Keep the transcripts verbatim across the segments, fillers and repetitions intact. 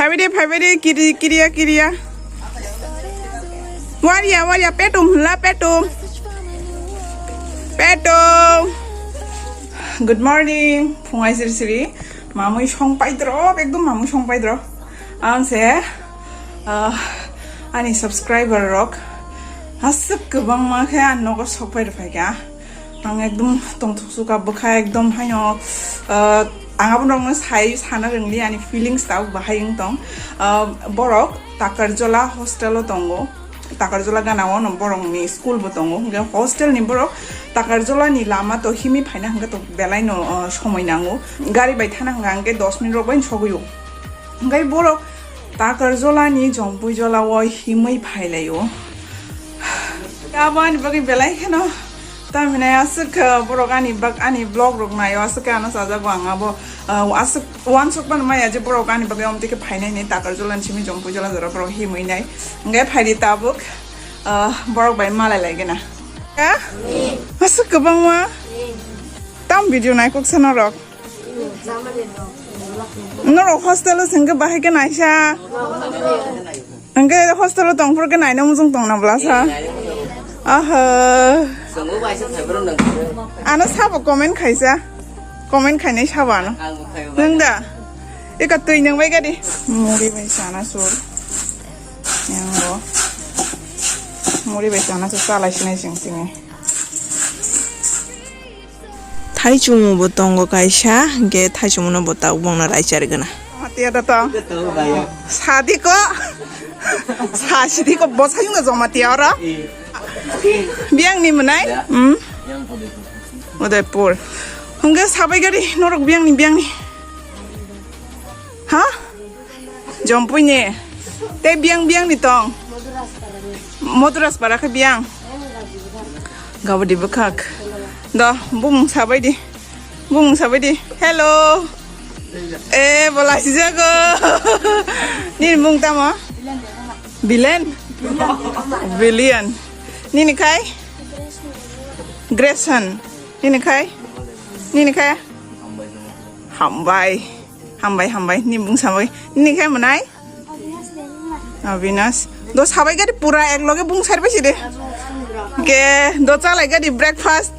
Phaibadi, phaibadi, kiri, kiriya, kiriya. Waria, waria, petum, la petum. Petum. Good morning. Phungai siri siri. Mamui song paidrop, ekdom mamui song paidrop. Ang se, ah, ani subscriber rok aswk kwbangma khe ang nogo sok pai rwphaikha. Ang ekdom tongthok suka bwkha ekdom haino, ah, ang abo rokno sai sana rwngli ani feelings tabuk bahai wng tong. Ah, borok Takarjola hostel o tongo. Takarjola gana o no borok ni school bo tongo. Hwnkhe hostel ni borok Takarjola ni lama to himwi phaina hwnkhe to belai no, ah, somoi nango. Gari bai thana hwnkha hwnkhe dos minute rok bai sogwi o. Hwnkhe borok Takarjola ni Jompuijola o himwi phailaio. Abo ani bagwi belai kheno tamhinai aswk, uh, borok ani bag, ani vlog rok naio, aswk khe ano chajago ang abo, uh, aswk uansuk mano maya je borok ani bagwi omtwi khe phainai ni Takarjola ni simi Jompuijola jora borok himwi nai. Hwnkhe phaidi tabuk, uh, borok bai malai lai gana. Ha? Aswk kwbangma. Tam video nai kok sa norok. Norok hostel o sengke bahai ke naisa. Hingke hostel o tongphuru ke naina mujung tong na bwlasa. Aha. Ano sabo comment khaisa. Comment khainai sabo ano. Nung da? Eka twi nung bai gadi. Muri bai sana sur. Yang bo. Muri bai sana sur salai sinai sing singi. Thaichung bo tongo kaisa, hingke thaichung no bo tabuk bongno raichargwna. Jamatia da to. Sadi ko. Sa sidi ko bosayung da jamatia oro. Biang ni mwnai? Hmm. Udaipur. Hingke sabai gari norok biang ni, biang ni. Ha? Jompuini. Tei biang biang ni tong. Moduraspara khe biang. Gabadi bwkhak. Do, bumung sabai di. Bumung sabai di. Hello. Eh, bola sijago. Nini mung tamo? Bilen? Billion. Nini khai? Grayson. Nini khai? Nini khai? Hambai. Hambai, hambai, ni bung sambai. Ni khe mwnai? Avinash. Do sabai gadi pura ek loge bung sar besi de. Ke, do chalai gadi breakfast.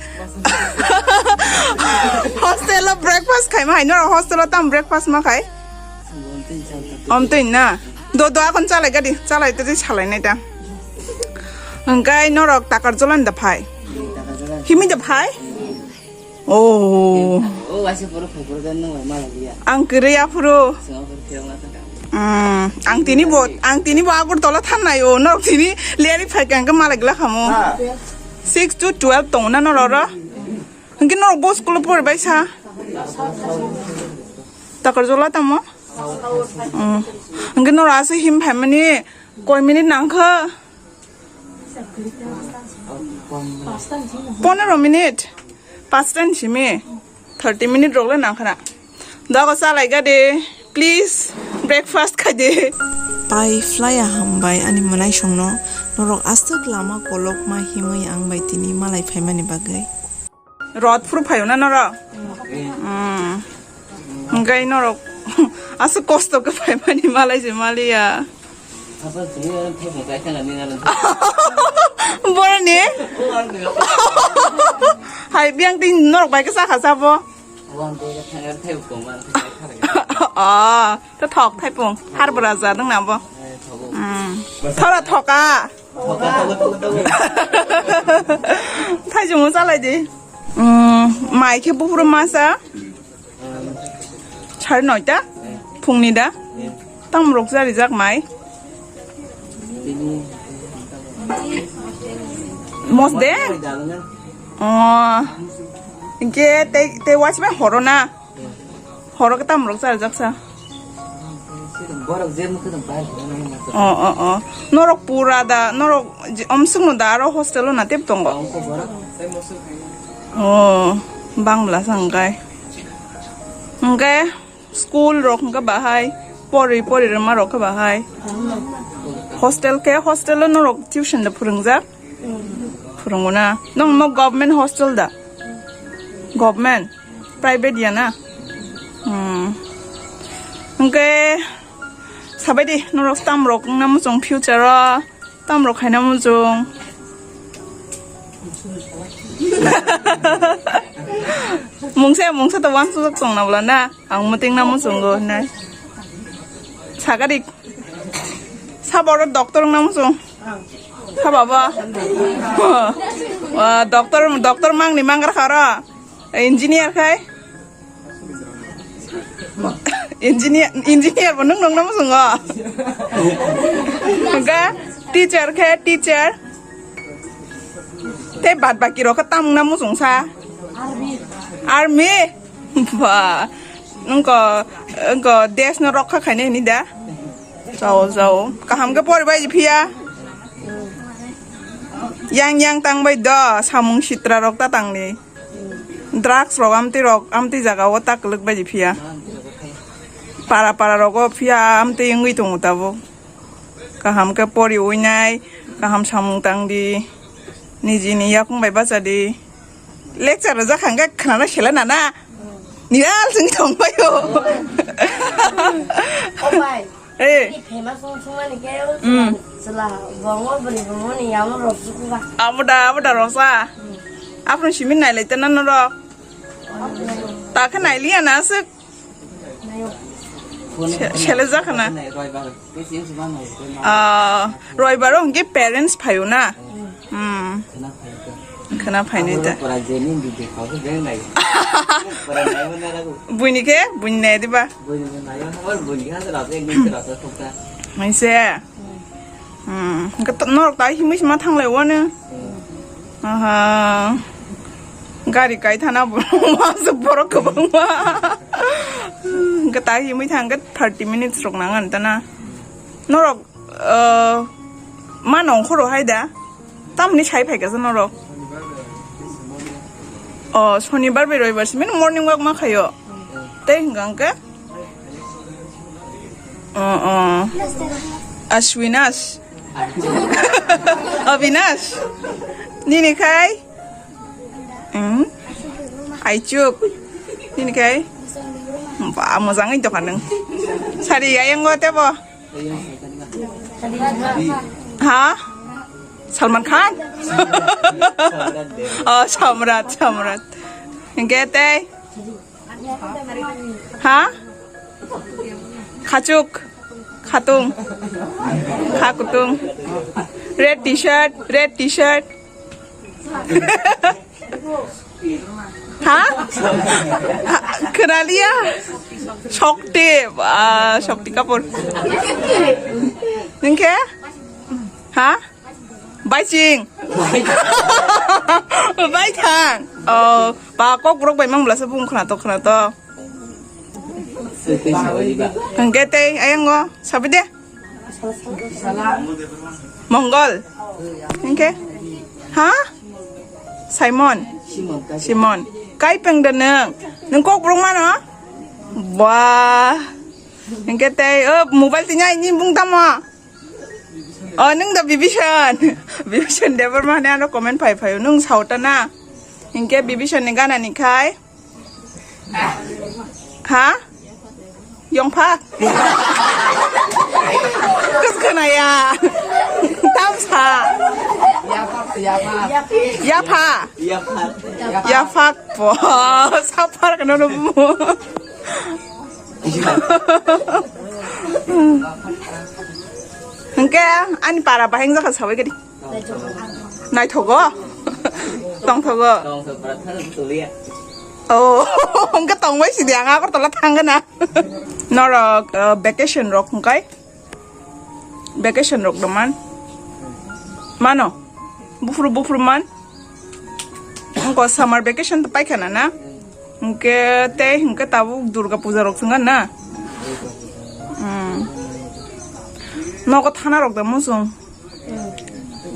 Hostel o breakfast khai ma hai, no hostel o tam breakfast ma khai? Om twi na. Do, do akon chalai gadi, chalai tei salai nai ta. Hingkai norok Takarjola ni da phai. Himi da phai? Oh. Oh, waisa poro phai poro dan nang ma lagiya. Ang kwrwi aphuru. Sima poro phirang na thangka. Mm, ang tini bo, ang tini bo Agartala thangnai o, norok tini leri phai kang khe malai gla khamo. Ha. Six to twelve tong na norok ro. Hingke norok bo school pori bai sa. Takarjola tamo? Mm. Hingke norok asa him phaimani koi minute nangkha? Pondro minute, pasta ni simi, thirty minute rok le nang khana. Dogo chalai gadi, please, breakfast khai di. Pai flaya hambai ani mwnaisongno, norok aswk lama kolokma himwi ang bai tini malai phaimani bagwi. Rot phuru phaio na norok? Mm. Hingkai norok aswk kosto khe phaimani malai se maliya. Boroni? Hai, biang tin norok bai khe sakha sabo? Ah, to thok thaipung. Har bwra ja dong na bo. Mm. Thora thoka. Thaichung chalai di. Mm, mai khe buphuru masa. Sare noita phungni da. Tam rok jari jak mai. Mos de? Oh. Ke te, te watchman horo na. Horo khe tam rok char jak sa. Borok je mukhe tong pai. Oh, oh, oh. Norok pura da, norok je, omsuk no da aro hostel o na tep tongo. Oh, bangla sa hingkai. Hingkai school rok hingka bahai, pori, pori rwma rok khe bahai. Hostel khe, hostel o norok tuition da phwrwngjak? Phwrwngo na. Nong no government hostel da? Government? Private ya na? Hmm. Hingke Sabai di, norok tam rok wngna muchung future o, tam rok khaina muchung. Mungsa, mungsa to wansuk tong na bwla na, ang muting na muchungo hinai. Saka di, sabo oro doctor wngna muchung. Sabo bo. Wa, doctor, doctor mang ni mangra kharo. Engineer khai. Engineer, engineer bo nung nung namo sungo. Ga teacher khe teacher. Te bad baki rok khe tam namo sungsa. Army. Ba. Nungko, nungko desh no rokha khaine ni da. Jao, jao. Kaham khe pori bai phiya. Yang yang tang bai do, samung sitra rok ta tang ni. Drugs rok amtwi rok, amtwi jaga o ta kwlwk bai di phiya. Para para rogo phiya amtwi wngwi tongo tabuk. Kaham khe pori uinai, kaham samung tang di. Nijini yakung bai bacha di. Lecture rwjak hwnkhe khwnana sele nana. Niyal sing tong bai o. Oh my. Eh. Ni famous wng thumani khe o Mm. chwla, chwla bongo bwrwi bongo ni yamo rok sukuba. Abo da, abo da roksa. Aphuru simi nailai tana norok. Ta khe nailiya na aswk. Nayo. Se-, sele jakha na. Ah, roibar o hwnkhe parents phaio na. Hmm. Khwna phainai da. Buini khe, buini nai diba? Maise. Hmm. Hwnkhe to norok ta himwi sima thanglai wano. Aha. Gari kai thana borok ma se borok kwbangma. Hwnkhe ta himwi thangkhe thirty minutes rok nangan tana. Norok Ah, ma nongkhoro hai da? Tamni sai phaikha sa norok? Oh, Sonibar bai Roibar simi morning walk ma khaio. Tei hwnkha hwnkhe? Oh, oh. Ashwinash. Avinash. Nini khai? Hmm? Aichuk. Nini khai? Ba, mojangwi tongkha nwng. Sari, ayango tebo? Ha? Salman Khan? Oh, Samrat, Samrat. Hwnkhe tei? Ha? Khachuk, Khatung, Kha Kutung. Red t-shirt, red t-shirt. Ha? Khwnaliya? Shakti, ah, Shakti Kapoor. Ningkhe? Ha? Baising. Baithang. Oh, ba kokborok bai mang blasa bung khwnatok khwnatok. Hwnkhe tei ayango sabi de. Mongol. Hwnkhe? Ha? Simon. Simon. Kai peng da nwng? Nwng kokborok mano? Ba. Hwnkhe tei, o, mobile tini aini bung tamo? O, nwng da Bibishan. Bibishan Debbarma hwnwi ano comment phai phaio. Nwng saota na? Hwnkhe Bibishan ni gana ni khai? Ha? Yongphak? Kwskhwnaya. Tamsa. Yapha. Yapha. Yaphak po. Saphar kano no bumo. Hwnkhe ani para bahai wngjakha sabai gadi. Naithogo? Tongthogo? Oh, hwnkhe tongbai sidi ang Agartala thangna. Norok, uh, vacation rok hwnkhe? Vacation rok da man? Mano? Buphuru buphuru man? Hwnkhe summer vacation to paikha na na? Hwnkhe tei hwnkhe tabuk Durga puja rok swngkha na? Hmm. Nogo thana rok da muchung?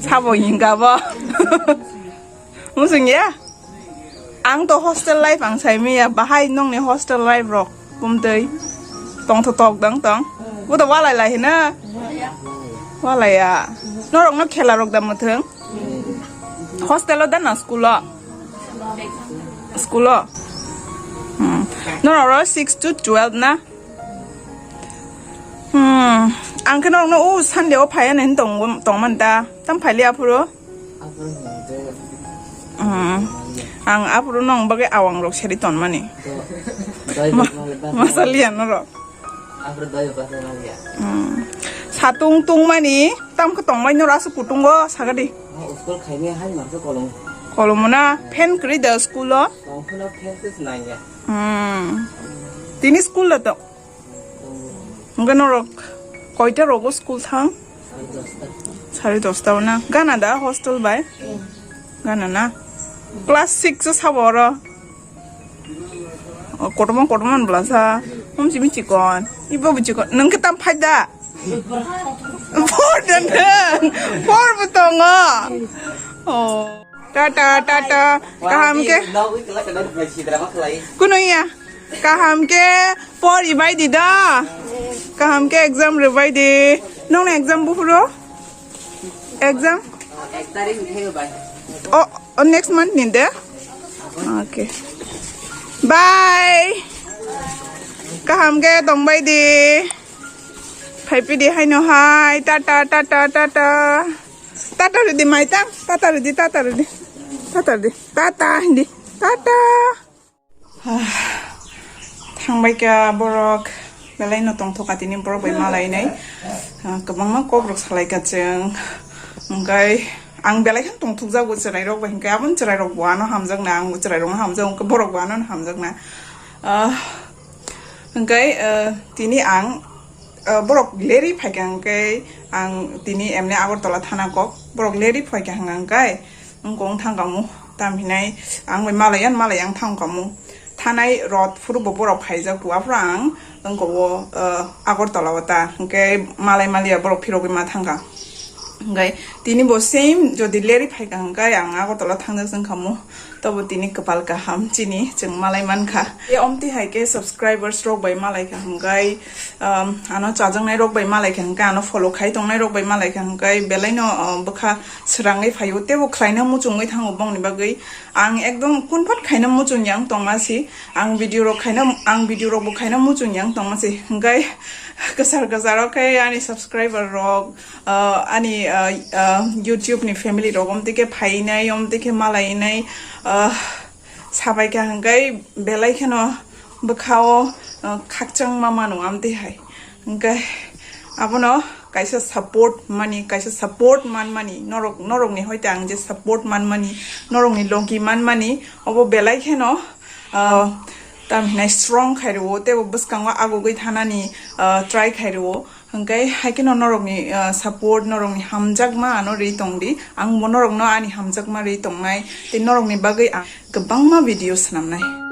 Sabo hingka bo. Muchung ya? Ang to hostel life ang sai maya, bahai nongni hostel life rok kumtwi tongtho tok dang tong. Bo to walai lai hina. Walai ya. Norok no khela rok da muthung. Hostel o da na school o? School o. Hmm. Norok ro six to twelve na? Hmm, ang khe norokno o Sunday o phai ani hinwi tong, tongmani ta. Tam phaili aphuru? Aphuru hinwi tei Hmm. Ang aphuru nong bagwi awang rok seri tonmani. To, doi Ma-, bak male bak masa male. Liya norok. Aphuru doi bak male ya. Hmm. Satung tungmani, tam khe tongmani norok aswk kutungo sagadi. Ma, school khaini hai mansa kolom. Kolom na, fan kwrwi da school o? Tong phano fan se nangya. Hmm. Tini school da to? Hwnkhe norok koita rogo school thang? Sare dosta o na. Gana da hostel bai? Gana na. Class six o sabo oro? O, kotorma kotorma ni bwlasa. Hum simi chikon. Ibo bo chikon. Nwng khe tam phai da? Four da nwng. Four bo tongo. O. Tata, tata. Kaham khe. Kuno ya. Kaham khe pori bai di da. Kaham khe exam rwbai di. Nong exam buphuru? Exam? Ek tarik ni thaigo bai. O, o, next month ni de? Okay. Bye. Kaham khe tongbai di. Phai pidi haino hai. Tata, tata, tata. Tata rwdi maitang. Tata rwdi, tata rwdi. Tata rwdi. Tata hindi. Tata. Thangbai kha borok, belai no tongthok atini borok bai malainai. Ah, kwbangma kok rok salai kha chwng. Hwnkhe ang belai kheno tongthok jago chwrai rok bai, hwnkhe aboni chwrai rok bo ano hamjak na, ang bo chwrai rok no hamjak, hwnkhe borok bo ano no hamjak na. Ah, hwnkhe, ah, tini ang, ah, borok leri phaikha hwnkhe ang tini emne Agartala thana kok, borok leri phaikha hwnkhe. Wngkha wng thang kamo, tam hinai ang bai malai yan malai yang thang kamo. Thanai rot phuru bo borok phaijak tu, aphuru ang wngkha o, uh, Agartala o ta, hwnkhe malai maliya borok phirogwi ma thangkha. Hwnkhe tini bo same jodi leri phaikha hwnkhe ang Agartala thangjak wngkha mo. Tobo tini kwpal kaham chini chwng malai mankha. E omti hai khe subscribers rok bai malai kha hwnkhe, um, ano chajaknai rok bai malai kha hwnkhe, ano follow khai tongnai rok bai malai kha hwnkhe, belai no, um, bwkha swrangwi phaio, teibo khlaina muchungwi thango bongni bagwi. Ang ekdom kunphat khaina muchung yang tongma si, ang video rok khaina, ang video rok bo khaina muchung yang tongma si. Hwnkhe kwchar kwchar o khe ani subscriber rok, ah, ani, ah, ah, YouTube ni family rok omtwi khe phainai, omtwi khe malainai, ah, sabai kha hwnkhe belai kheno bwkha o, ah, khakchangma mano amtwi hai. Hwnkhe abono kaisa support mani, kaisa support man mani, norok, norokni hoite ang je support man mani, norokni logi man mani, obo belai kheno, ah, tam hinai strong khai rwo, teibo bwskango agugwi thanani, ah, try khai rwo. Hwnkhe hai kheno norokni, ah, support, norokni hamjakma ano rwi tongdi, ang bo norokno ani hamjakma rwi tongnai, tei norokni bagwi ang kwbangma video swnamnai.